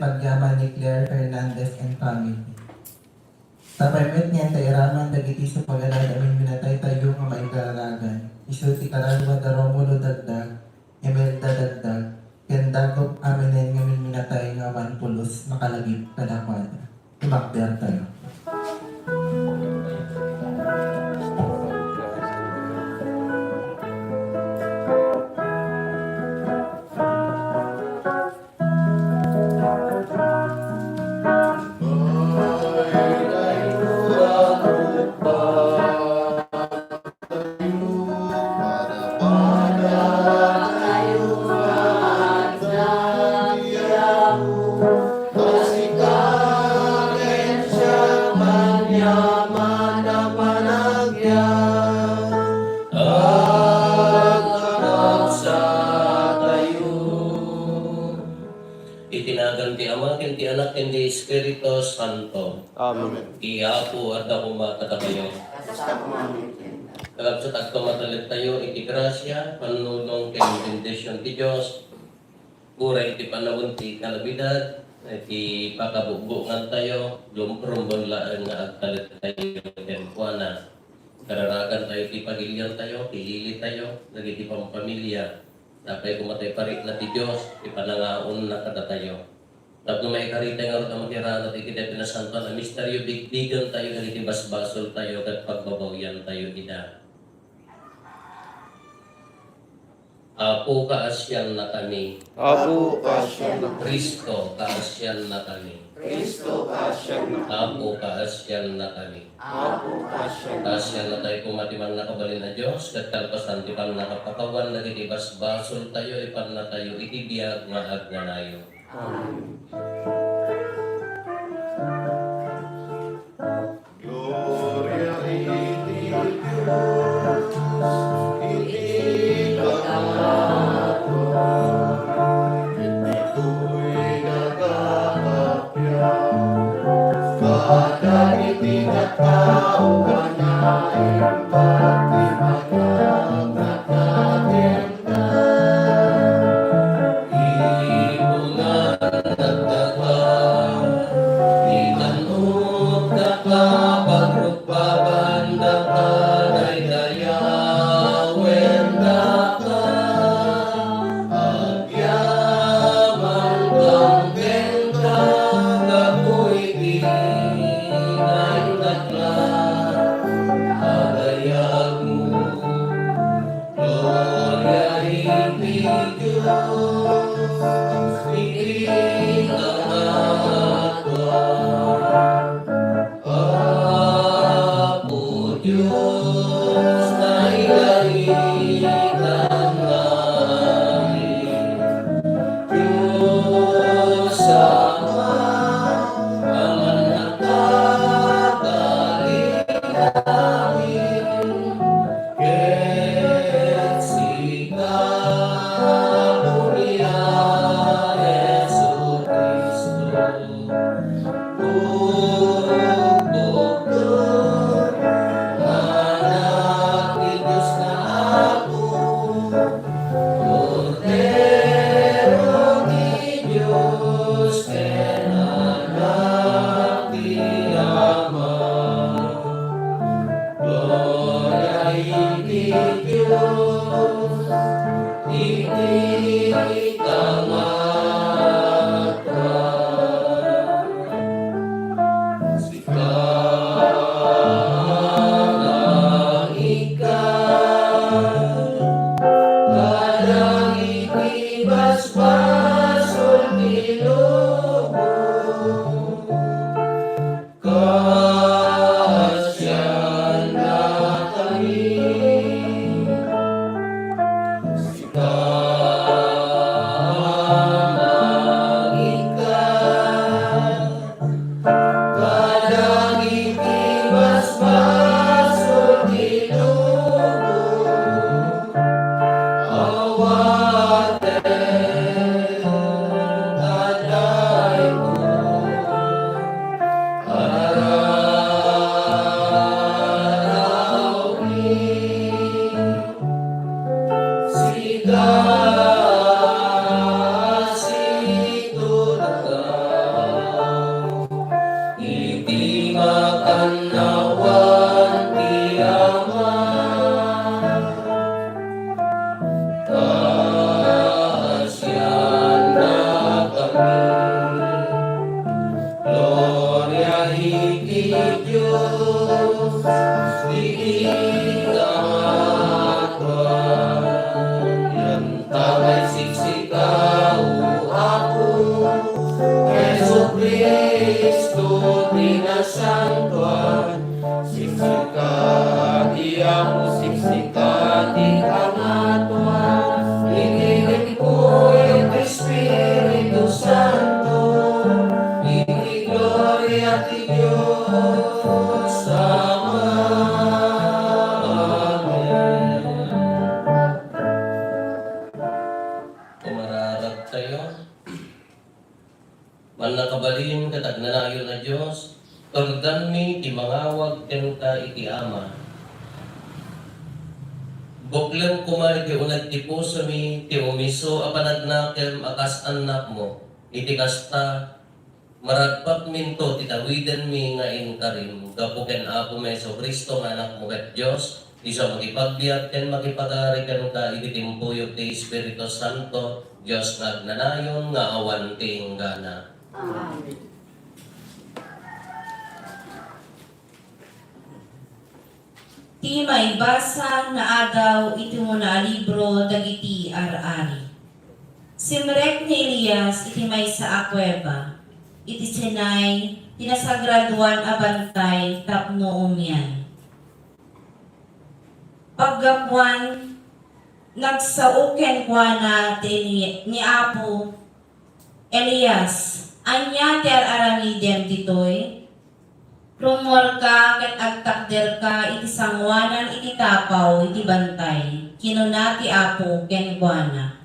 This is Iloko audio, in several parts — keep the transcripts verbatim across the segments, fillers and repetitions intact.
pagyaman ni Claire Fernandez and family. Tapay met nga inta iraman dagiti supagalad a minminataytayo nga maikararagan, isu ti kararua da Romulo Dagdag, Imelda Dagdag, ken dagop aminen nga minminatay nga awan pulos makalagip kadakuada. Tumakdertayo. Iti nagan ti Ama, ken ti Anak, ken ti Espiritu Santo. Amen. Ti Apo adda koma kadakayo. Kakabsat, agpamataliktayo iti grasia, pannulong, ken bendision ti Dios. Uray iti panawen ti kalamidad, iti pakabugbuongantayo, rumrumben laeng nga agtalektayo kenkuana. Kararagantayo ti pagiliantayo, ti ilitayo, dagiti pampamilia. Apay koma ti parikna ti Dios, ti panangaonna kadatayo. Tapno maikaritay ngarud a makirana ti iti pinasantoan a misterio, bigbigantayo dagiti basbasoltayo ket pagbabawiantayo ida. Apo, kaasiannakami. Apo, kaasiannakami. Cristo, kaasiannakami. Cristo, kaasiannakami. Apo, kaasiannakami. Apo, kaasiannakami. Kaasiannatayo koma ti Mannakabalin a Dios, ket kalpasan ti pannakapakawan dagiti basbasoltayo, ipannatayo iti biag nga agnanayon. Amen. Gloria iti Dios, iti kangatoan, iti dagiti nagkakappia, kadagiti tattao a naimbag ti managna kenka. Ipunan dagdagda, itan-ok daka, pagrukbaban daka, daydayawendaka. Agyaman kenka, gapu iti naindakla a dayagmo. Gloria iti Dios, iti kangatoan. Apo Dios, nailangitan nga Dios Ama, a mannakabalin amin. Ket sika, Apo, ni a Jesu-Cristo, pupugto, Anak ti Dios nga Apo, Kordero ti Dios, ken Anak ti Ama. Gloria iti Dios, iti kangatoan. Nawan ti Ama, ta siannakami. Gloria iti Dios, iti Ama. Anta nga siksika, O Apo, Jesu-Cristo ti nasantoan. Siksika ti Apo, siksika ti Kangatoan. Iti Anak ken Espiritu Santo, iti gloria ti Dios Ama. Amen. Kumararagtayo. Mannakabalin ket agnanayon a Dios, turdanmi ti mangawag kenka iti Ama. Buklem koma iti uneg ti pusomi ti umiso a panagnakem a kas annakmo. Iti kasta, maragpatminto ti tawidenmi nga inkarim gapu ken Apomi Jesu-Cristo nga Anakmo ket Dios, isu a makipagbiag ken makipagari kenka iti timpuyog ti Espiritu Santo, Dios nga agnanayon nga awan ti inggana. Amen. Ti maibasa nga adaw iti umuna a libro dagiti ar-ari. Simrek ni Elias iti maysa a kuweba iti Sinai ti nasagradoan a bantay tapno umian. Paggapuan, nagsao kenkuana ti ni, ni Apo, "Elias, ania ti ar-aramidem ditoy? Rummuarka ket agtakderka iti sangoanan iti tapaw iti bantay," kinuna ti Apo kenkuana.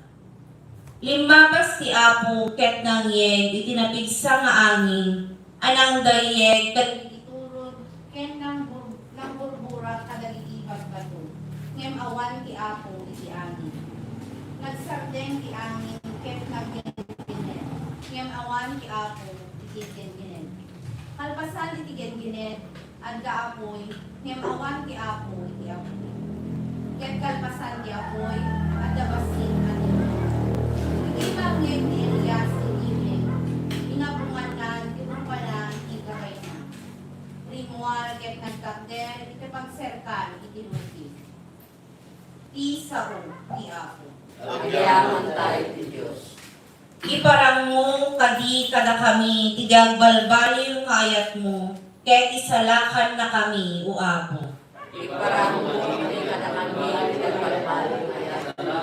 Limmabas ti Apo ket nangyeg iti napigsa nga angin a nangdayyeg ket nangturod ken nangbur-, nangburburak kadagiti bagbato, ngem awan ti Apo iti angin. Nagsardeng ti angin ket naggengined, ngem awan ti Apo iti gengined. Kalpasan iti gengined, adda apuy, ngem awan ti Apo iti apuy. Ket kalpasan ti apuy, adda bassit a timek. Idi nangngeg ni Elias ti timek, inabunganna ti rumbana iti gagayna. Rimmuar ket nagtakder iti pagserkan iti lupig. Ti sao ti Apo. Agyamankami iti Dios. Iparangmo kadi kadakami ti agbalbaliw nga ayatmo, ket isalakannakami, O Apo. Iparangmo kadi kadakami ti agbalbaliw nga ayatmo.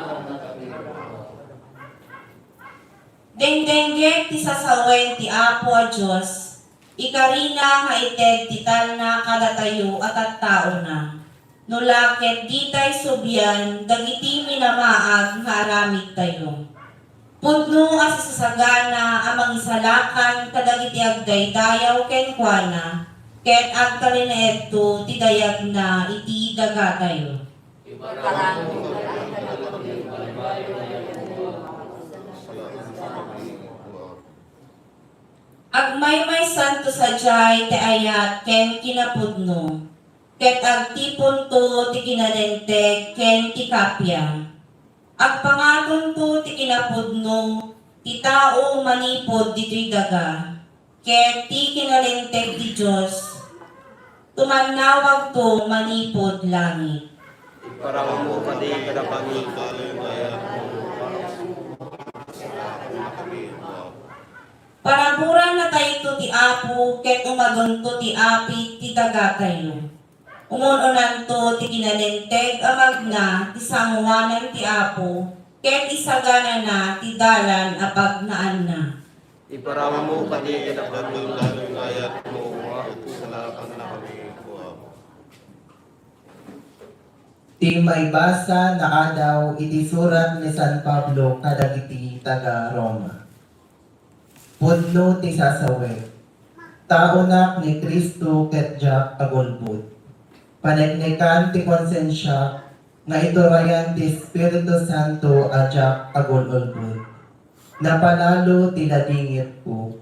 Dengdengngeg ti sasawen ti Apo a Dios, ikarina nga ited ti talna kadatayo a tattaona. No la ket ditay subian dagiti minamaag nga aramidtayo. Pudno a sasagana a mangisalakan kadagiti agdaydayaw kenkuana, ket agtalinaedto ti dayagna iti dagatayo. Agmaymaysanto sadiay ti ayat ken kinapudno, ket agtiponto ti kinalinteg ken ti kappia. Agpangatonto ti kinapudno ti tao manipud ditoy daga, ket ti kinalinteg ti Dios tumannawagto manipud langit. Iparangmo kadi kadakami ti agbalbaliw nga ayatmo. Paraburannatayto ti Apo ket umagonto ti apit ti dagatayo. Umun-unanto ti kinalinteg a magna ti sangoanan ti Apo ket isaganana ti dalan a pagnaanna. Iparangmo kadi kadakami ti agbalbaliw nga ayatmo, Apo, isalakannakami, Apo. Ti maibasa nga adaw iti surat ni San Pablo kadagiti taga-Roma. Pudno ti sasawen. Taonak ni Cristo ket diak agulbod. Paneknekan ti konsensiak nga iturayan ti Espiritu Santo a diak agul-ulbod. Napalalo ti ladingitko.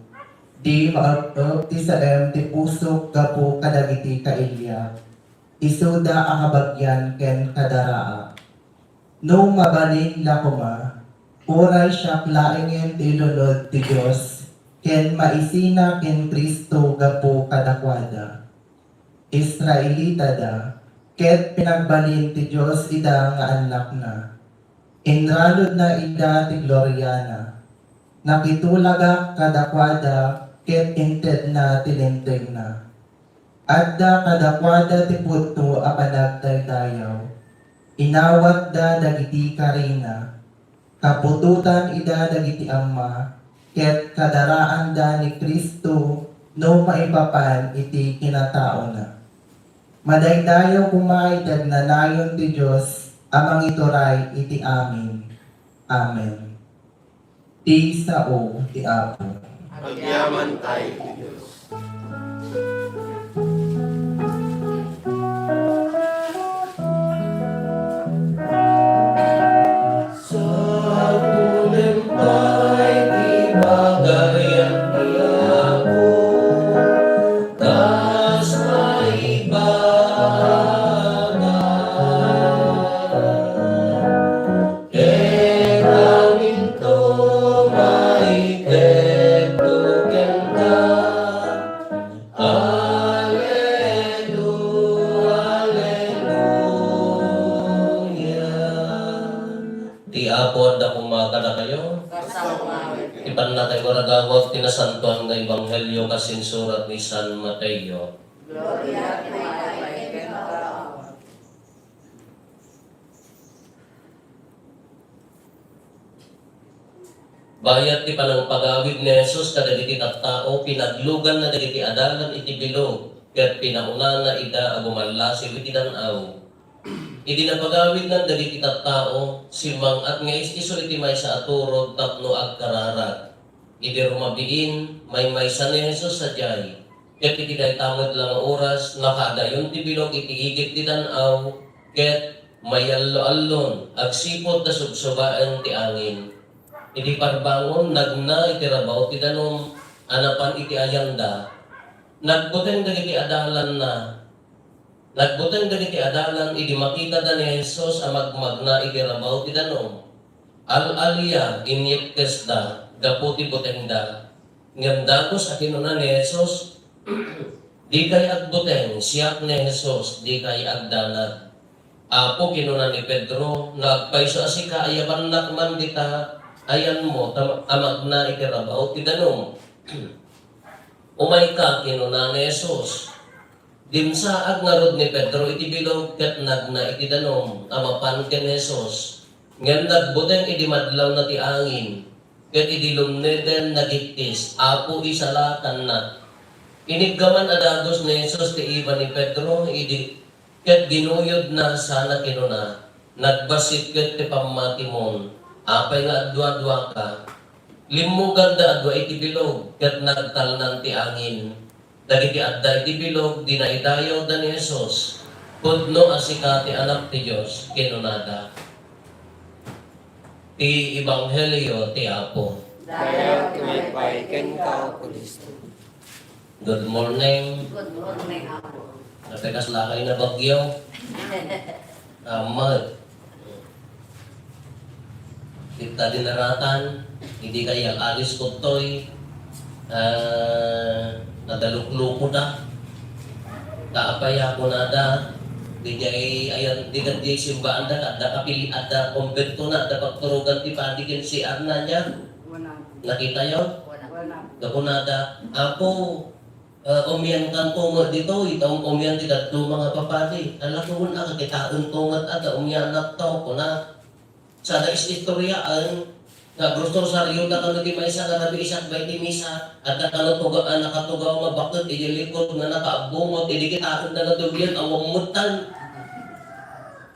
Di maeb-eb ti saem ti pusok gapu kadagiti kailiak. Isuda a kabagian ken kadaraak. No mabalin la koma, uray siak laengen ti ilunod ti Dios ken maisina ken Cristo gapu kadakuada. Israelitada, ket pinagbalin ti Dios ida nga annakna. Inraludna ida ti gloriana. Nakitulagak kadakuada ket intedna ti Lintegna. Adda kadakuada ti pudno a panagdaydayaw. Inawatda dagiti karina. Kaputotan ida dagiti amma, ket kadaraanda ni Cristo no maipapan iti kinataona. Madaydayaw koma iti agnanayon ti Dios a mangituray iti amin. Amen. Ti sao ti Apo. Agyamankay ti Dios. Sapulen pay ti pagarian ti Apo, kas naibaga. Ket aminto maiketto kenka. Aleluya, aleluya. Ti Apo adda koma kadakayo. Kasano? Ti pannakaiwaragawag ti nasantoan nga ebanghelio kas insurat ni San Mateo. Gloria kenka, Apo. Bayat ti panangpagawid ni Jesus kadagiti tattao, pinagluganna dagiti adalan iti bilog, ket pinaunana ida a gumallasiw iti dan-aw. Idi napagawidnan dagiti tattao, simmang-at nga is-isu iti maysa a turod tapno agkararag. Idi rumabiin, maymaysa ni Jesus sadiay, ket iti dayta met la nga oras, nakaadayon ti bilog iti igid ti dan-aw, ket mayallo-allon, agsipud ta subsubaen ti angin. Idi parbangon, nagna iti rabaw ti danum a napan iti ayanda. Nagbuteng dagiti adalanna. Nagbuteng dagiti adalan idi makitada ni Jesus a magmagna iti rabaw ti danum. Al-alia, inyikkesda gapu ti butengda. Ngem dagus a kinuna ni Jesus, "Dikay agbuteng, siak ni Jesus, dikay agdanag." "Apo," kinuna ni Pedro, "no agpayso a sika, ayabannak man dita ayanmo ta-, a magna iti rabaw ti danum." "Umayka," kinuna ni Jesus. Dimsaag ngarud ni Pedro iti bilog ket nagna iti danum a mapan ken Jesus. Ngem nagbuteng idi madlawna ti angin, ket idi lumneden, nagikkis, "Apo, isalakannak." Iniggaman a dagus ni Jesus ti iba ni Pedro idi, ket ginuyodna sana kinuna, "Nagbassit ket ti pammatimon. Apay nga agduaduaka?" Limmuganda a dua iti bilog, ket nagtalnan ti angin. Dagiti adda iti bilog, dinaydayawda ni Jesus. "Pudno a sika ti Anak ti Dios," kinunada. Ti Ebanghelio ti Apo. Dayaw ti maipay kenka, Apo Cristo. Good morning. Good morning, Apo. Napikas lakay na bagyo. Amat. Kita dinaratan, idi kay alis kudtoy, ah, nadalukluko da. Ta apay a kunada, di jay ayan, di jay simbaanda, adda kapili, adda kumbento na, adda pagturugan ti padi ken C R na niya. Nakitayo? Kunada, "Apo, ah, umiankanto met ditoy, ta um-, umian ti dadduma nga papadi. Ala, kun a, kakitaento met a, ta umianakto," kuna. Sada is-istoriaan, nga Agosto Rosario da kano ti maysa nga rabii sakbay ti misa, adda kano tuga-, a nakatugaw nga baket iti likod nga nakaabbungot, idi kitaenda nga dublian, awan mettan.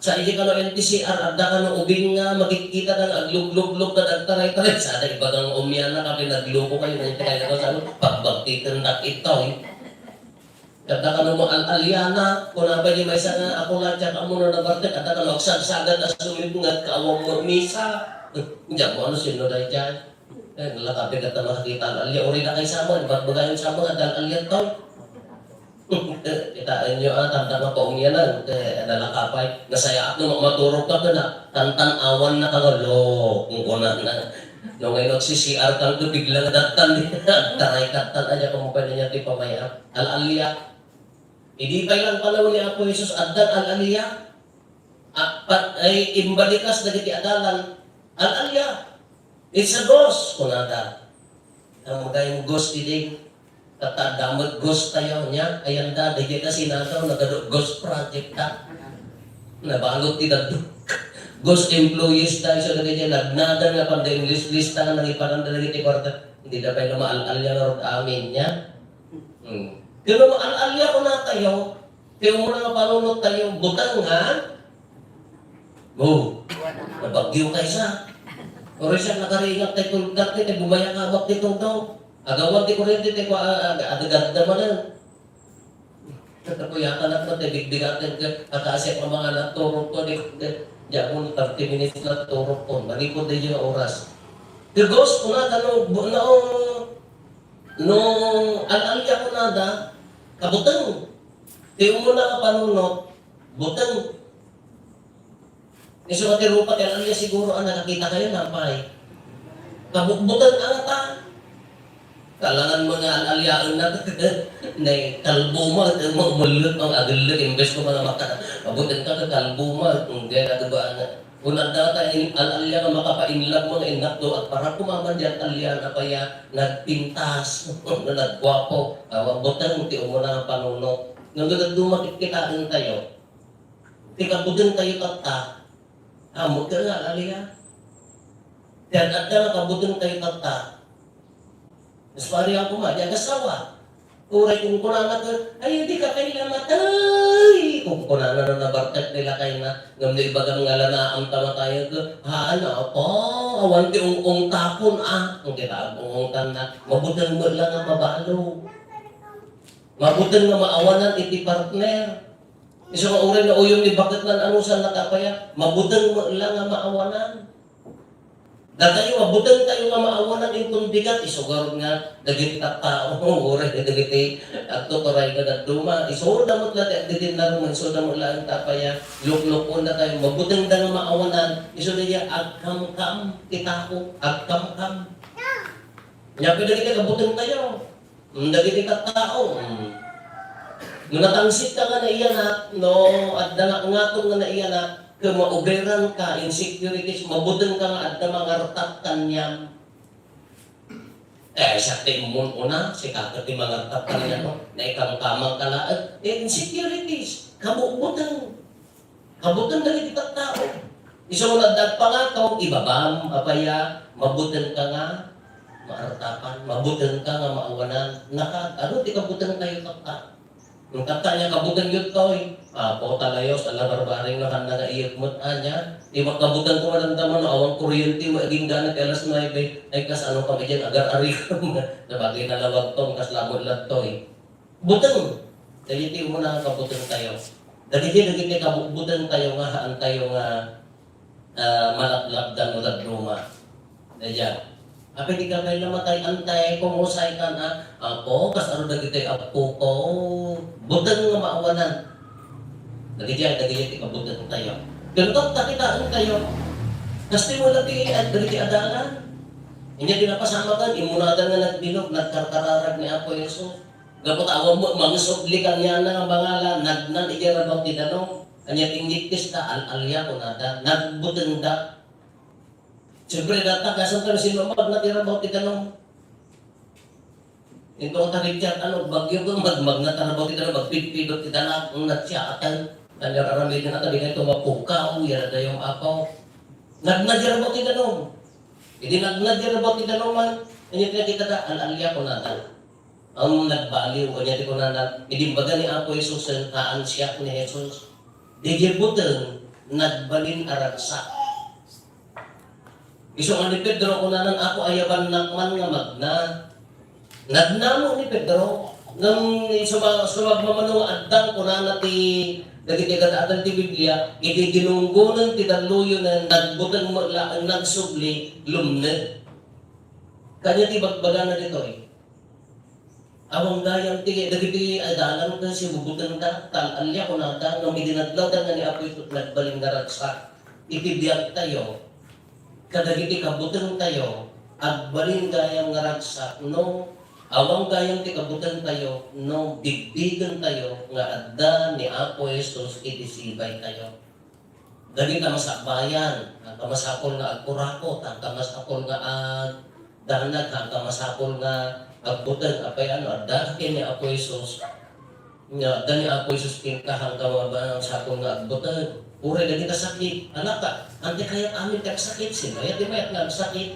Sa idi kano N T C R, adda kano ubing nga makitkitada nga aglugluglog ket agtaraytaray, sada ibaga nga umiana, kapin nagluko kayo, nga iti kayo sa pagbagtitendak itoy. Adda kano maal-aliana, kuna pay di maysa nga ako la, tiyak ammo no nabartek, adda kano agsagsagat a sumipnget, kaawan mo misa. Diyan mo ano, sino daydiay? Eh, nalakapi ka ta makakita al-alia. Uri na kay sama, bagbagayon sama nga adda al-alia to. Kitaenyo, ah, tanda nga paumyanan. Eh, nalakapay. Nasayaat no maturog ka na. Tantan-awan na ka nga, lo, kung kuna na. No, ngayon, nagsi-C R ka, bigla nga dattan. Taray kattan, anya, kung pwede niya, ti pamaya. Al-alia. Idi pay lang panaw ni Apo Jesus, addan al-alia. Apat ay imbalikas dagiti adalan. Al-alia. It's a ghost, kunada. Ang magayong ghost idi, tatta, adda met ghost tayo niya, ayanda, dagiti sinataw, nagado ghost project ta. Nabalot ti daddo. Ghost employees tayo sa dagiti, nagnagan nga panda English lista nga nangipanan dagiti kwarta. Hindi na pay na maal-alia nga rod amin niya. Hmm. Kano maal-alia ko na tayo, kaya mo na panunot tayo, butang nga, oh, nabagyo ka isa. Pero siya nakaringat tayo tulgat ni, tayo bumaya ka abak ti tungtong. Agawan ti kuryente, tayo kwa, ah, ah, agad-agad naman na. Katapuyakan at matay, bigbigatin ka, akasya pa mga anak, turong ko, di, di, di ako, thirty minutes na turong ko. Mali po din yung oras. Kagos, kuna, kano, bu-, no, no, al-alia ko nada, kabuteng. Ti umuna nga panunot, buteng. Isu nga ti rupa ti al-alia siguro, ah, nakakita kayo na, pay. Kabukbutan ang ta. Kalangan mo nga al-aliaen na. Nay, kalbo mo, at mo, mulot ang agulot, imbes ko mga maka-, kabuteng ka, kalbo mo, kung gaya na ba, ano. Kung nagdata, in, al-alia nga makapainlove mo, nga innak do, at para kumaman di al-alia na kaya, nagpintas, no, nagwapo, awa, buteng ti umuna nga panunot. Nung dumakit kita tayo, ti kabuteng tayo tatta, amo ka nga, al-alia. Ti ad-adda nga kabuteng tayo tatta. Mas pari ako nga, di agasawa. Uray kung kunana ka, "Ay, di ka kay namatay." Kung kunana na nabarkat nila kay na, ngam na ibagam nga lanaam ta matayan ka, "Haan, apo, awan ti ung-ung tapon, ah." Ang kita, ang ung-ung tan na, mabuteng mo lang ang mabalo. Mabuteng nga maawanan iti partner. Isu nga uray na uyong ni baket nan anusan nakapaya, mabuteng mo lang nga maawanan. Datayo, mabuteng tayo nga maawanan inton bigat, isugar nga dagiti tattao, uray dagiti agtuturay nga dadduma, isuda met la ti agdidinnar, isuda met la ang tapaya, luklukon na tayo, mabuteng da nga maawanan, isuda ya agkamkam ti tao, agkamkam. Nya, pwede kita kabuteng tayo. Mm, dagiti tattao, mm. No natangsit ka nga naiyanak, no adda nga ngatong nga naiyanak, ket mauberan ka, insecurities, mabuteng ka nga adda mangartap kaniam. Eh, siak ti immun una, sika ket ti mangartap kaniam, no? Naikamkamang ka laeng, eh, insecurities, kabutbuteng. Kabuteng dagiti tattao. Isu nga adda agpangakaw, ibabam, apaya, mabuteng ka nga maartapan, mabuteng ka nga maawanan. Naka, ano ti kabuteng tayo tatta? Ang tatta niya kabuteng yun, toy. Apo, talayos, ala barbaring na kanda nga iyag met, anya. Di makabuteng ko, madamdaman, no, awan kuryente, maginggana ti alas nuebe. Ay, kas ano kami dyan, agar-ari. Sabagay, nalawag to, kas labot lang, toy. Buteng. Dagiti umuna nga kabuteng tayo. Dagiti, dagiti kabuteng tayo nga, haan tayo nga, ah, malaplapdan no dadduma. Daydiay. Apay di ka kay namatay, antay, kumusay ka na. Apo, kas aro dagiti apo ko. Buteng nga maawanan. Dagiti, dagiti kabuteng tayo. Ganito, takitaan tayo. Kas ti wala ti, dagiti adalan. Inya di napasamakan, imunadan nga nagbilog, nagkarkararag ni Apo Jesus. Gapu ta awan mo, mangsubli kaniana nga mangala, nagnan idiay rabaw ti danum. Ania ti ingnikkes ta, al-alia kunada, nagbutengda. Siyempre, data, kasan ta no sino magna ti rabaw ti danum? Into ta Richard, ano, bagyo ko, mag-, magna ta rabaw ti danum, magpidpidot ti dalag, ang natsiaatan. Nanyar aramidin ata, di kayo tumapukaw, yan na yung apaw. Nagna di rabaw ti danum. Idi nagna di rabaw ti danum, man, ania ti nakita da, al-alia kunada. Ang nagbaliw, ania ti kunana, idi imbaga ni Apo Jesus, haan siak ni Jesus. Didiay buteng, nagbalin a ragsak. Isu nga ni Pedro, kunana, Apo, ayabannak man nga magna. Nagna met ni Pedro. Ngem suma-, sumagmamano nga addang, kunana ti dagiti gad-adan ti Biblia, idi dinunggonen ti dalluyonen, nagbuteng met laeng, nagsubli, lumned. Kanya ti bagbagana ditoy. Awan gayam ti dagiti adalan ken sibubutengda, tal-alia kunada, ngem idi nadlawda nga ni Apo Jesus nagbalin nga ragsak iti biagtayo, kadagiti kabutengtayo, agbalin gayam nga ragsak no awan gayam ti kabutengtayo no bigdigentayo nga adda ni Apo Jesus iti sibaytayo. Dagita masakbayan, ang kamasapul nga agkurakot, ang kamasapul nga agdanag, ang kamasapul nga agbuteng, apay ano, adda ken ni Apo Jesus. Nga, adda ni Apo Jesus kenka, ang kamasapul nga agbuteng. Uray dagita sakit, anak ka, anti kayat amin ti agsakit, sino kayat ti mayat nga agsakit?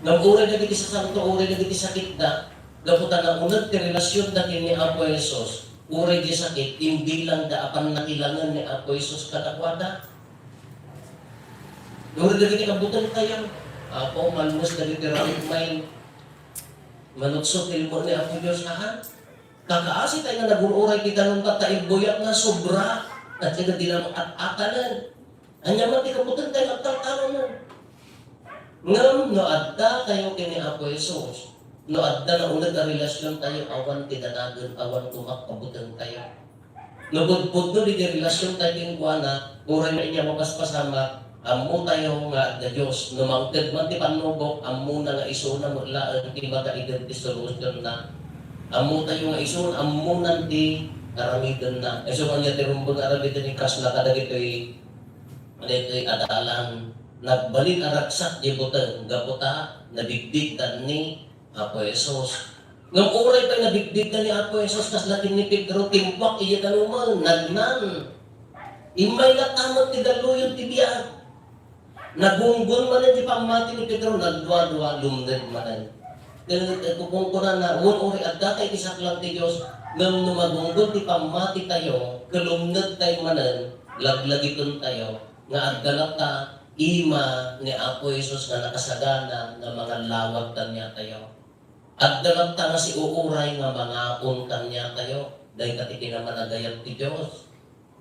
Ngem uray dagiti sasanto, uray dagiti sakitda, gapu ta nauneg ti relasionda ken ni Apo Jesus. Uray di sakit, imbilangda a pannakilangen ni Apo Jesus kadakuada. Uray dagiti kabutengtayo, Apo, malmus dagiti ramidmi. Manutsot ti limo ni Apo Dios, ha? Kakaasitayo nga nagur-uray ti danumtayo ta imbuyat nga sobra. Ket di na at-atanen. Ania man ti kabutengtayo nga agtaltalon? Ngem no adda tayo ken ni Apo Jesus, no adda nauneg a relasiontayo, awan ti danagen, awan koma kabutengtayo. No pudpudno dagiti relasiontayo kenkuana, uray no ania mapaspasamak, ammotayo nga adda Dios. No mangted man ti pannubok, ammona nga isuna met laeng ti makaited ti solutionna. Ammotayo nga isun, ammonan ti aramidenna. Isu ania ti rumbeng nga aramiden ni kasla kadagitoy Daytoy adalan, nagbalin a ragsak diay buteng gapu ta nabigdigda ni Apo Jesus. Ngem uray pay nabigdigda ni Apo Jesus, kasla ken ni Pedro, timpuak idiay dalumen, nagnan. Immay latta met ti dalluyon ti biag. Nagunggon manen ti pammati ni Pedro, nagduadua, lumned manen. Ket, ket kunkunana, wen uray adda tay ti saklang ti Dios, ngem no magunggon ti pammatitayo, ket lumnedtayo manen, laglagipentayo. Nga adda latta ima ni Apo Jesus nga nakasagana nga mangallawag kaniatayo. Adda latta nga siuuray nga mangaon kaniatayo. Dayta ti kinamanagayat ti Dios.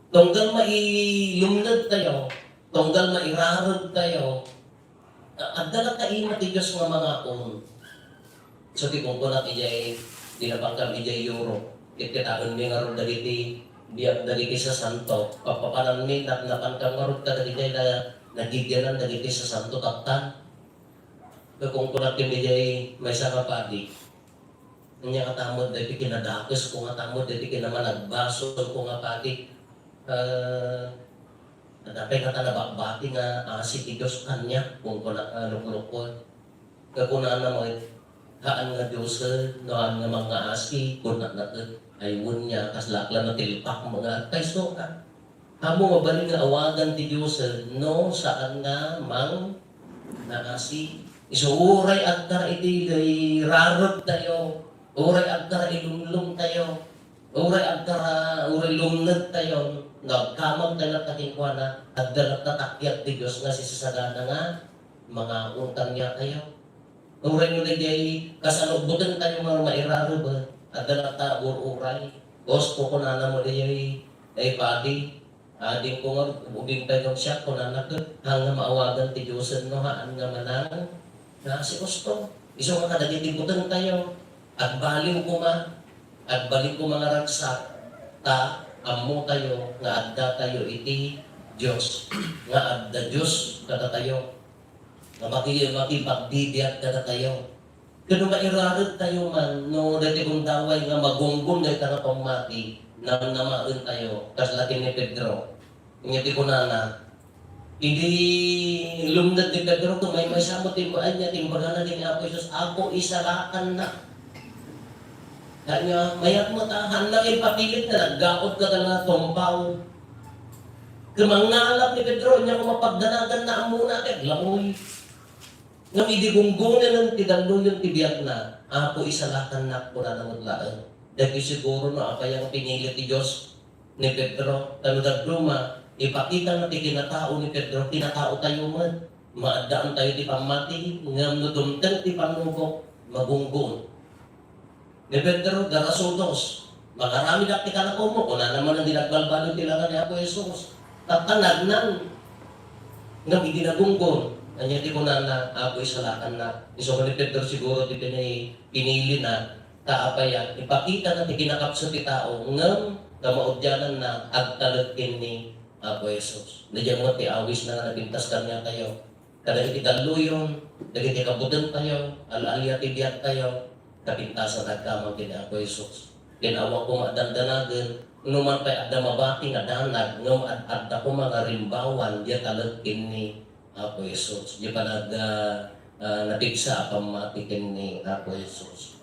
Tunggal mailumnedtayo, tunggal mairaregtayo, a-, adda latta ima ti Dios nga mangaon. So, ti kunkunak idiay, di napankam idiay Europe. Kitkitaenmi ngarud dagiti biag dagiti sasanto. Papapananmi, nap-, napankam ngarud kadagiti na-, nagigianan dagiti sasanto, taptan. Kunkunak ken idiay maysa nga padi. Ania nga tamod dagiti kinadakesko, nga tamod dagiti kinamanagbasol ko nga padi. Ah, Adda pay ngata nabakbati nga asi ti Dios kaniak, kunkuna, ah, luklukon. Nga kunana met, "Haan nga Diosen, no haan nga mangngaasi," kunana ket, ay, wen nia, kasla ak la natilpak nga agpayso ka. Ammom a balin nga awagan ti Diosen, no saan nga mangngaasi. Isu uray agkara iti iraregtayo, uray agkara ilumlomtayo, Uray agkara, uray lumnedtayon, no agkamangtayo latta kenkuana, adda latta takkiat ti Dios nga sisasagana nga mangaon kaniatayo. Uray no daydiay kasano butengtayo nga mairareb, adda latta ur-uray. Os, kukunana mo daydiay, ay padi, Adingko nga ubing pay no siak, kunana ket, haan nga maawagan ti Diosen no haan nga manang nga asiusto. Isu nga kadagiti butengtayo, agbaliw koma, agbaliw koma nga ragsak, ta ammotayo nga addatayo iti Dios, nga adda Dios kadatayo. Nga maki-, makipagbibiag kadatayo. Ket no mairaregtayo man, no daytoy gundaway nga magunggon dayta nga pammati, namnamaentayo, kasla ken ni Pedro. Ania ti kunana, idi lumned ni Pedro, tumaymaysa met ti ania ti imbagana ken ni Apo Jesus, "Apo, isalakannak." Kanya, mayat met a, haan nga ipapilit nga naggaud ka nga natumpaw. Ket mangngalap ni Pedro, ania nga mapagdanaganna, ammona ti aglamoy. Ngem idi gunggonen ti dalluyon ti biagna, "Apo, isalakannak," kunana met laeng. Dagiti siguro no apay nga pinili ti Dios ni Pedro, ta no dadduma, ipakitana ti kinatao ni Pedro, kinataotayo met. Maaddaantayo ti pammati, ngem no dumteng ti pannubok, magunggon. Ni Pedro, garasudos, "Mangaramidak ti kanapomo," kunana manen ti nagbalbaliw ti langa ni Apo Jesus. Taptan nagnan. Ngem idi nagunggon, Ania ti kunana, Apo, isalakannak. Isu ken ni Pedro siguro ti pinay-, pinilina, ta apay a, ipakitana ti kinakapsut ti tao, ngem ta maudyananna, agtalek ken ni Apo Jesus. Diay met ti awisna nga napintas kaniatayo. Kadagiti galluyon, dagiti kabutengtayo, al-alia ti biagtayo, kapintasan agkamang ken ni Apo Jesus. Ken awan koma dandanagen, no man pay adda mabati nga danag, ngem ad-, adda koma nga rimbawan, diay talek ken ni Apo Jesus. Diay panag-, ah, ah, napigsa a pammati ken ni Apo Jesus.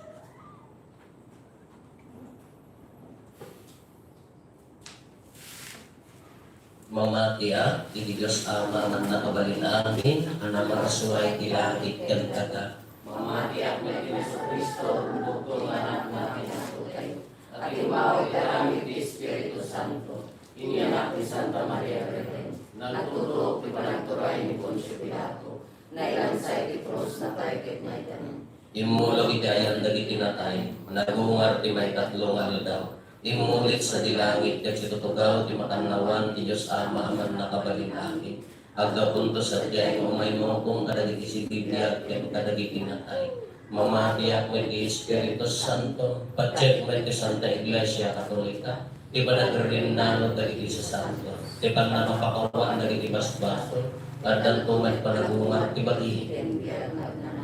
Mamatiak iti Dios Ama a Mannakabalin-amin a namarsuay ti langit ken daga. Mamatiak met ken Jesu-Cristo, rumbukto nga Anak nga kinapudpudno, a timmao iti aramid ti Espiritu Santo, inyanak ni Santa Maria Virgen, nagtutuok ti panagturay ni Poncio Pilato, nailansa iti krus, natay ket naitanem. Immulog iti ayan dagiti natay, nagungar ti maikatlo nga aldaw. Immulit sadi langit ket situtugaw ti makannawan ti Dios Ama a Mannakabalin-amin. Aggapunto sadiay nga umaymo hukom kadagiti sibibiag ken kadagiti natay. Mamatiak met iti Espiritu Santo, patiek met ti Santa Iglesia Katolika, ti panagrinnano dagiti sasanto, ti pannakapakawan dagiti basbasol, addanto met panagungar ti bagi.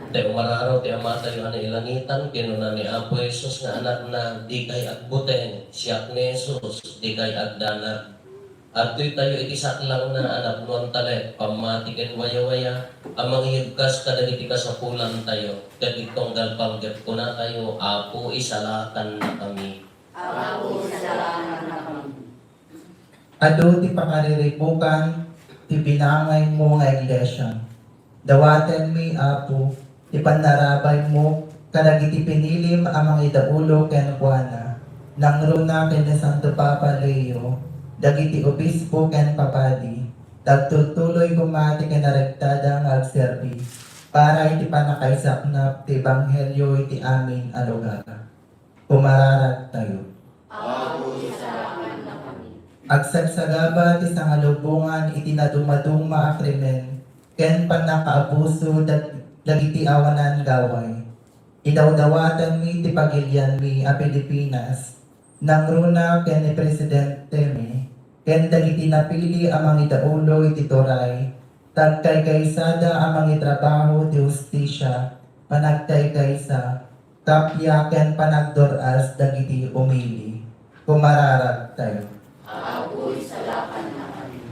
Ti umararaw ti Amatayo a nailangitan, kinuna ni Apo Jesus nga Anakna, dikay agbuteng, siak ni Jesus, dikay agdanag. Adtoytayo iti saklangna a napnoan talek, pammati ken wayawaya a mangiyegkas kadagiti kasapulantayo, ket itunggal panggep kunatayo, Apo, isalakannakami. Apo, isalakannakami. Adu ti pakariribukam ti binangaymo nga iglesia. Dawatenmi, Apo, ti pannarabaymo kadagiti pinilim a mangidaulo kenkuana, nangruna ken ni Santo Papa Leo, dagiti obispo ken papadi, ta agtultuloy koma ti kinarektada nga agserbi para iti pannakaisaknap ti ebanghelio iti amin a lugar. Pumararagtayo. Apo, isalakannakami. Agsagsagaba ti sangalubongan iti nadumaduma a krimen ken pannakaabuso dag-, dagiti awanan gaway. Idawdawatanmi ti pagilianmi a Pilipinas, nangruna ken ni Presidentemi, ken dagiti napili a mangidaulo iti turay, ta agkaykaysada a mangitrabaho ti hustisia, panagkaykaysa, kappia ken panagdur-as dagiti umili. Pumararagtayo. Apo, isalakannakami.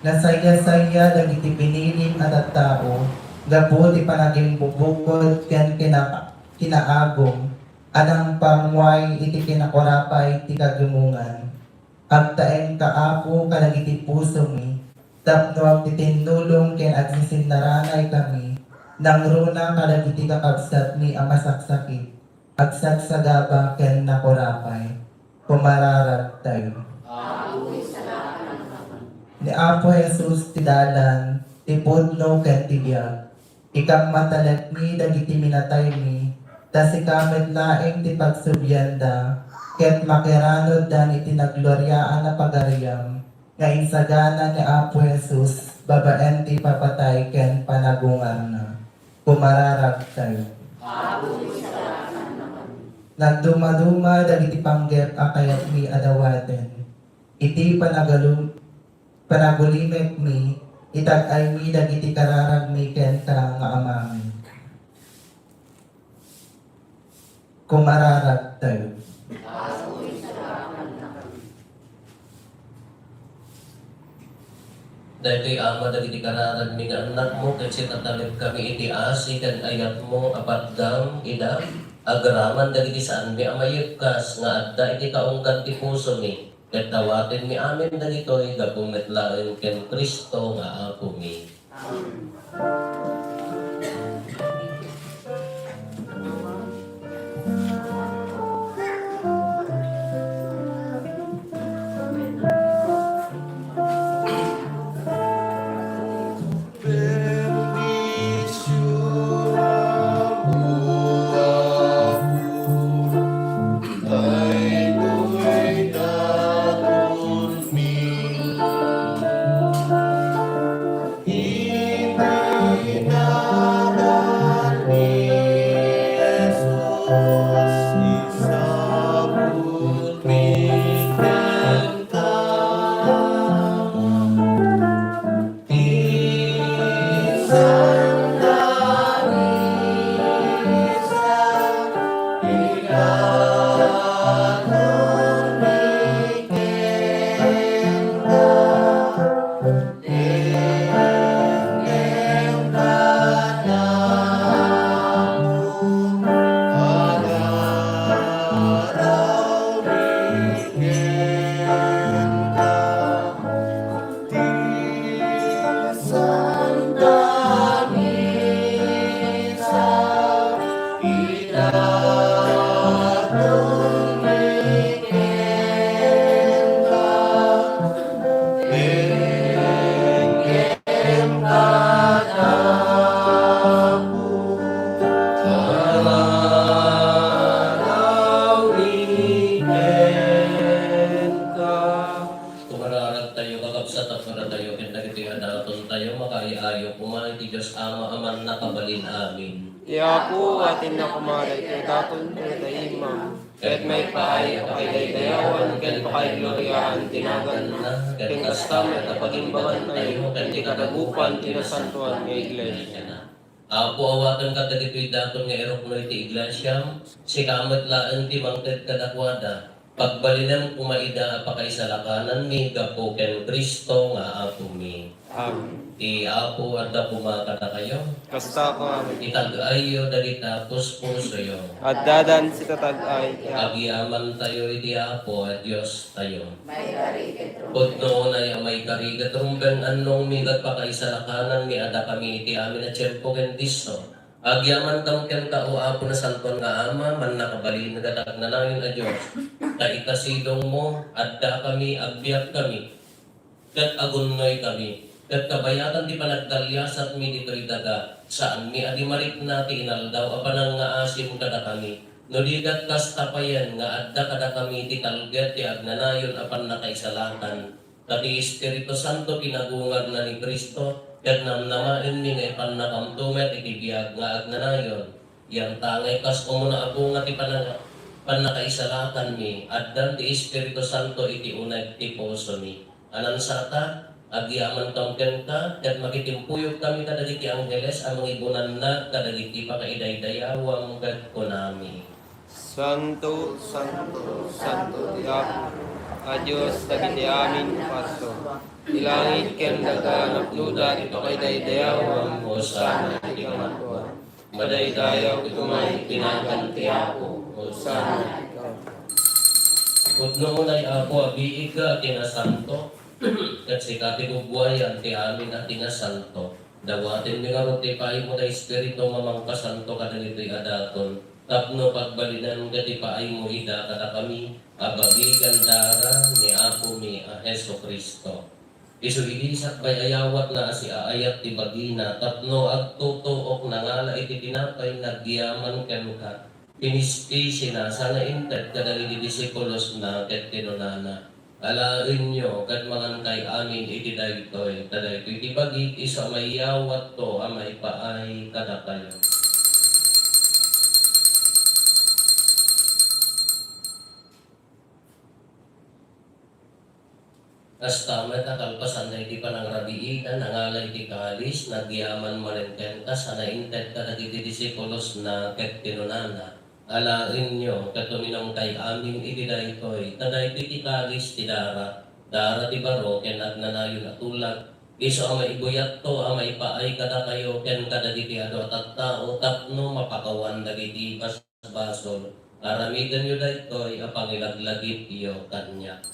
Nasayasaya dagiti pinilim a tattao gapu ti panagimbubukod ken kina-, kinaagum a nangpammuay iti kinakurapay ti kagimongan. Agtaengka, Apo, kadagiti pusomi, tapno agtitinnulong ken agsisinnaranay kami, nangruna kadagiti kakabsatmi a masaksakit, agsagsagaba ken nakurapay. Pumararagtayo. Apo, isalakannakami. Ni Apo Jesus ti dalan, ti pudno ken ti biag. Ikammatalekmi dagiti minataymi, ta sika met laeng ti pagsublianda, ket makiranuddan iti naggloriaan a pagariam, nga insagana ni Apo Jesus babaen ti ipapatay ken panagungarna. Pumararagtayo. Apo, isalakannakami. Nagdumaduma dagiti panggep a kayatmi a dawaten. Iti panagalum-, panagulimekmi, itag-aymi dagiti kararagmi kenka nga amangan. Kumararagtayo. Daytoy, Ama, dagiti kararagmi nga annakmo, ket sika talek kami iti asi ken ayatmo a patgam ida, agraman dagiti saanmi a mayegkas nga adda iti kaunggan ti pusomi. Ket dawatenmi amin dagitoy gapu met laeng ken Cristo nga Apomi. Amen. Bendisyona mo, Apo, daytoy datonmi. Iti kadatayo ken dagitoy a datontayo, makaayo-ayo koma iti Dios Ama a mannakabalin amin. Ti Apo, awatenna koma daytoy a daton dagiti imam, ket maipaay a pakaidaydayawan ken pakaigloriaan ti naganna, ken kasta met a pagimbangantayo ken ti kadagupan ti nasantoan nga iglesia. Apo, awatenka dagitoy daton nga irukno iti iglesiam, sika met laeng ti mangted kadakuada. Pagbalinem koma ida a pakaisalakananmi gapu ken Cristo nga Apomi. Amen. Ti Apo adda koma kadakayo. Kasta koma. Itag-ayyo dagiti puspusoyo. Addadan ti tatag-ay ti Apo. Agyamantayo iti Apo a Diostayo. Pudno unay a maikari ket rumbeng annongmi ket pakaisalakananmi a dakami iti amin a tiempo ken disso. Agyamantam kenka, O Apo, Nasantoan nga Ama, Mannakabalin ket Agnanayon a Dios. Ta ita sidongmo, addakami, agbiagkami, ket agunnoykami, ket kabayatan ti panagdaliasatmi ditoy daga, saanmi a di marikna ti inaldaw a panangngaasim kadakami. No di ket kasta payen nga adda kadakami ti talged ti agnanayon a pannakaisalakan, ta ti Espiritu Santo pinagungarna ni Cristo, ket namnamaenmi nga ipannakamto met iti biag nga agnanayon. Yantangay kas umuna a bunga ti panang-, pannakaisalakanmi, addan ti Espiritu Santo iti uneg ti pusomi. Anansata, agyamantam kenka, ket makitimpuyogkami kadagiti angheles a mangigunannad kadagiti pakaidaydayawam ket kunami, Santo, santo, santo ti Apo a Dios dagiti amin a pasto. Ti langit ken daga napnoda ti pakaidaydayawan. Hosanna iti kangatoan. Madaydayaw ti tumay ti nagan ti Apo. Hosanna. Pudno unay, Apo, a biigka a kinasanto, ket sika ti gugwayan ti amin a kinasanto. Dawatenmi ngarud ti ipaaymo ti Espiritu nga mangkasanto kadagitoy a daton, tapno pagbalinem ket ipaaymo ida kadakami a bagi ken dara ni Apomi a Jesu-Cristo. Isu idi sakbay a yawatna a siaayat ti bagina tapno agtutuok nangala iti tinapay nagyaman kenka, pinispisina sana inted kadagiti disipulosna ket kinunana, Alaenyo ket mangankay amin iti daytoy, ta daytoy ti bagik isu a mayawatko a maipaay kadakayo. Kasta met a kalpasanna iti panangrabiitan, nangala iti kalis, nagyaman manen kenka, sana inted kadagiti disipulosna ket kinunana, Alaenyo ket uminumkay amin iti daytoy, ta daytoy ti kalis ti dara, dara ti baro ken agnanayon a tulag, isu a maibuyatto a maipaay kadakayo ken kadagiti adu a tattao tapno mapakawan dagiti basbasol. Aramidenyo daytoy a pangilaglagipyo kaniak.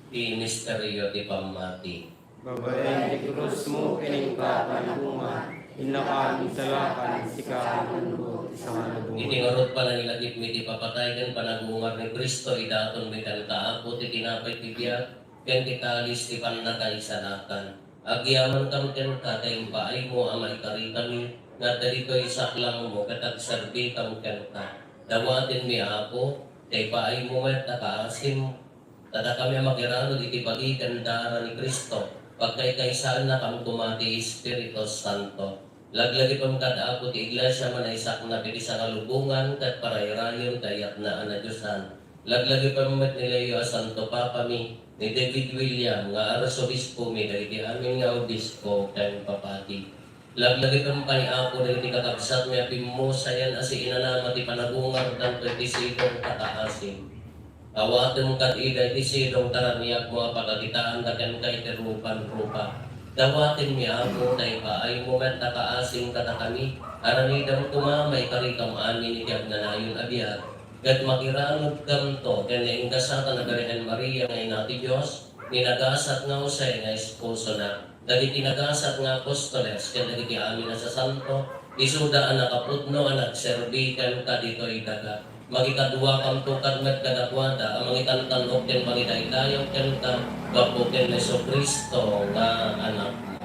Ti misterio ti pammati. Babaen ti krusmo ken inka a panagungar, innaka a minsalakan, sika a manlubos ti sangalubongan. Iti ngarud, panangilagipmi ti ipapatay ken panagungar ni Cristo, idatonmi kenka, Apo, ti tinapay ti biag ken ti kalis ti pannakaisalakan. Agyamankam kenka ta impaaymo a maikarikami nga adda ditoy saklangmo ket agserbikam kenka. Dawatenmi, Apo, ta ipaaymo met a kaasim kadakami a makiranud iti bagi ken dara ni Cristo, pagkaykaysaennakam koma ti Espiritu Santo. Laglagipem kad, Apo, ti Iglesia a manaysaknap iti sangalubongan ket parayrayem ti ayatna a nadiosan. Laglagipem met ni Leo a Santo Papami, ni David William nga Arsobispomi, dagiti amin nga obispo ken papadi. Laglagipem pay, Apo, dagiti kakabsatmi a pimmusayan a siinanama ti panagungardanto iti sidong a kaasim. Awatem kad ida iti sidong a raniagmo a pagakitaanda kenka iti rupan-rupa. Dawatenmi, Apo, ta ipaaymo met a kaasim kadakami, aramidem koma a maikarikam amin iti agnanayon a biag, ket makiranudkamto ken naingasatan a Birhen Maria nga Ina ti Dios, ni nagasat nga Jose nga esposona, dagiti nagasat nga apostoles, ken dagiti amin a sasanto, isuda a nakapudno a nagserbi kenka ditoy daga. Makikaduakamto kad met kadakuada a mangitantan-ok ken mangidaydayaw kenka gapu ken Jesu-Cristo nga Anakmo.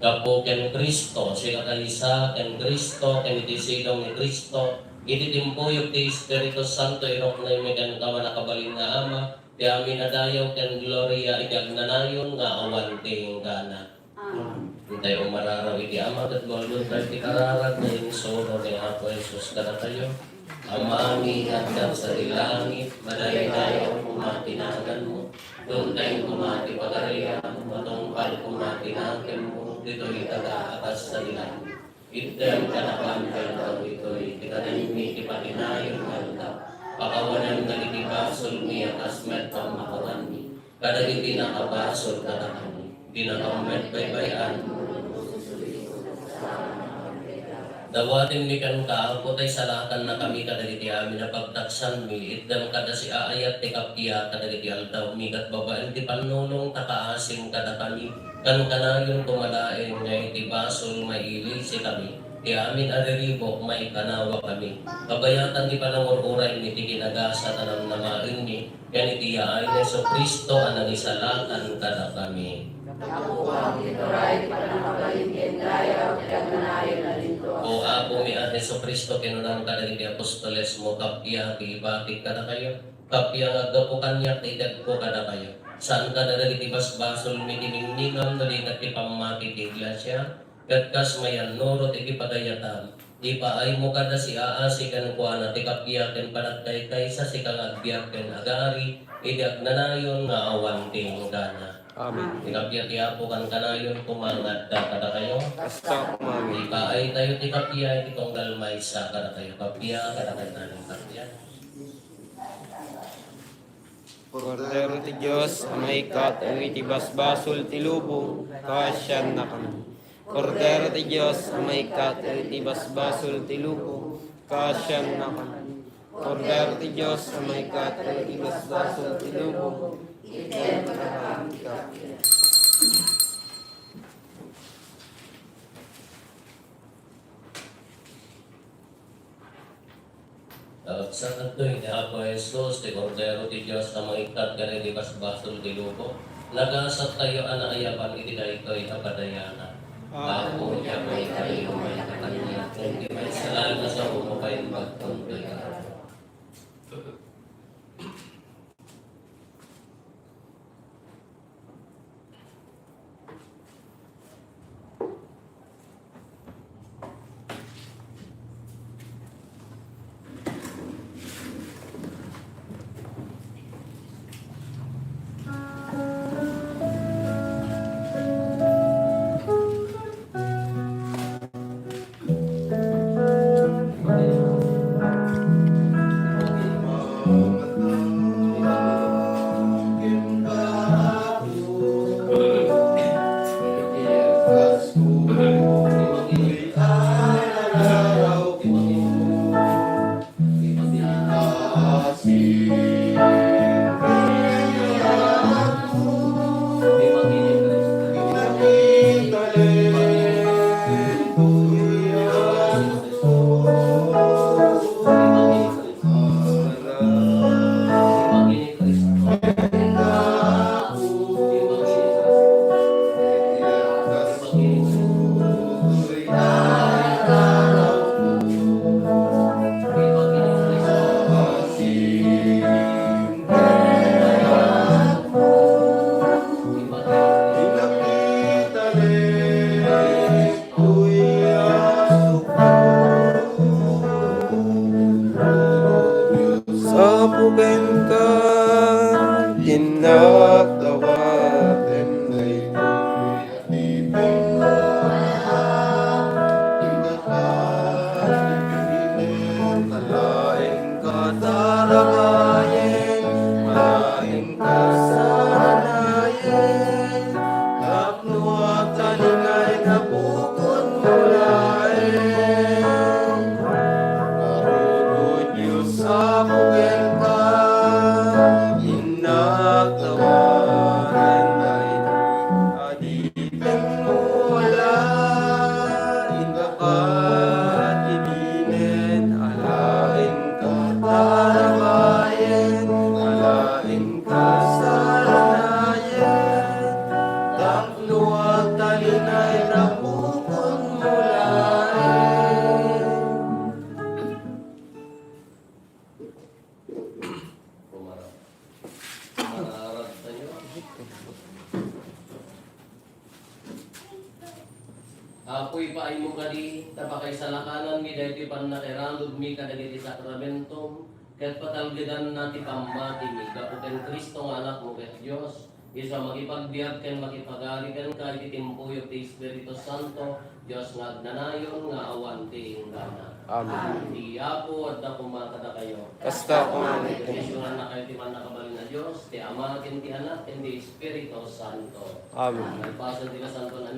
Gapu ken Cristo, sika kaysa ken Cristo, ken iti silong ni Cristo, iti timpuyog ti Espiritu Santo, iruknoymi kenka, mannakabalin nga Ama, ti amin a dayaw ken gloria iti agnanayon nga awan ti inggana. Amen. Intay umararaw iti Ama ket gulgultayo ti kararag nga insuro ni Apo Jesus kadatayo. Amami nga adda sadi langit, madaydayaw koma ti naganmo. Dumteng koma ti pagariam, matungpal koma ti nakemmo, ditoy daga a kas sadi langit. Itdem kadakami ti aldaw ditoy, ti kanenmi ti patinayon nga aldaw. Pakawanem dagiti basolmi a kas met pamakawanmi kadagiti nakabasol kadakami. Dinakam met baybay-an. Dawatenmi kenka, Apo, tay salakannakami kadagiti amin a pagtaksanmi. Itdem kada siaayat ti kappia kadagiti aldawmi, ket babaen ti pannulong ta kaasim kadakami. Kankanayon koma laeng nga iti basol, mailisikami. Ti amin a riribuk, maikanawakami. Kabayatan ti panangur-uraymi ti kinagasat a namnamaenmi, ken iti yaay ni Jesu-Cristo a nangisalakan kadakami. Gapuam, ituray ti pannakabalin ken dayaw ti agnanayon a lintos. O Apomi a Jesu-Cristo, kinunam kadagiti apostolesmo, kappia ti ibatik kadakayo, kappia nga aggapu kaniak ti itedko kadakayo. Saan kadagiti basbasolmi ti ningningam no di ket ti pammati ti iglesia? Ket kas mayannurot iti pagayatam, ipaaymo kada siaasi kenkuana ti kappia ken panagkaykaysa, sika nga agbiag ken agari iti agnanayon nga awan ti inggana. Amen. Ti kappia ti Apo kankanayon koma nga adda kadakayo. Kasta koma. Ipaaytayo ti kappia iti tunggal maysa kadakayo. Kappia kadakayo ti kappia. Kordero ti Dios a maikkat iti basbasol ti lubong, kaasiannakami. Kordero ti Dios a maikkat iti basbasol ti lubong, kaasiannakami. Kordero ti Dios a maikkat iti basbasol ti lubong, itedko kadakami ti kappia. Naragsak daytoy ni Apo Jesus, ti Kordero ti Dios a mangikkat kadagiti basbasol ti lubong. Nagasattayo a naayaban iti daytoy a padayanan. Apo, diak maikari nga umayka kaniak, ngem ti maisalaen a saomo, paimbagton toy. Apo kenka, innak dawaten daytoy. Laeng katarabayen, laeng kasaranayen, tapno agtalinaed a bukod mo laeng. Ngarud, O Dios, apo kenka, innak dawaten daytoy. Iti pengmo a laeng kapatibinen, alaen katarabayen, alaen kasaranayen, tapno agtalinaed a Apo, ipaaymo kadi ta pakaisalakanan mi daytoy pannakairanudmi kadagiti sakramento, ket patalgedanna ti pammatimi gapu ken Cristo nga Anakmo ket Dios, isu a makipagbiag ken makipagari kenka iti timpuyo ti Espiritu Santo, Dios nga agnanayon nga awan ti inggana. Amen. Ti Apo adda koma kadakayo. Kasta koma. Bendisyonannakayo ti Mannakabalin a Dios, ti Ama, ken ti Anak, ken ti Espiritu Santo. Amen. Malpasen ti Nasantoan a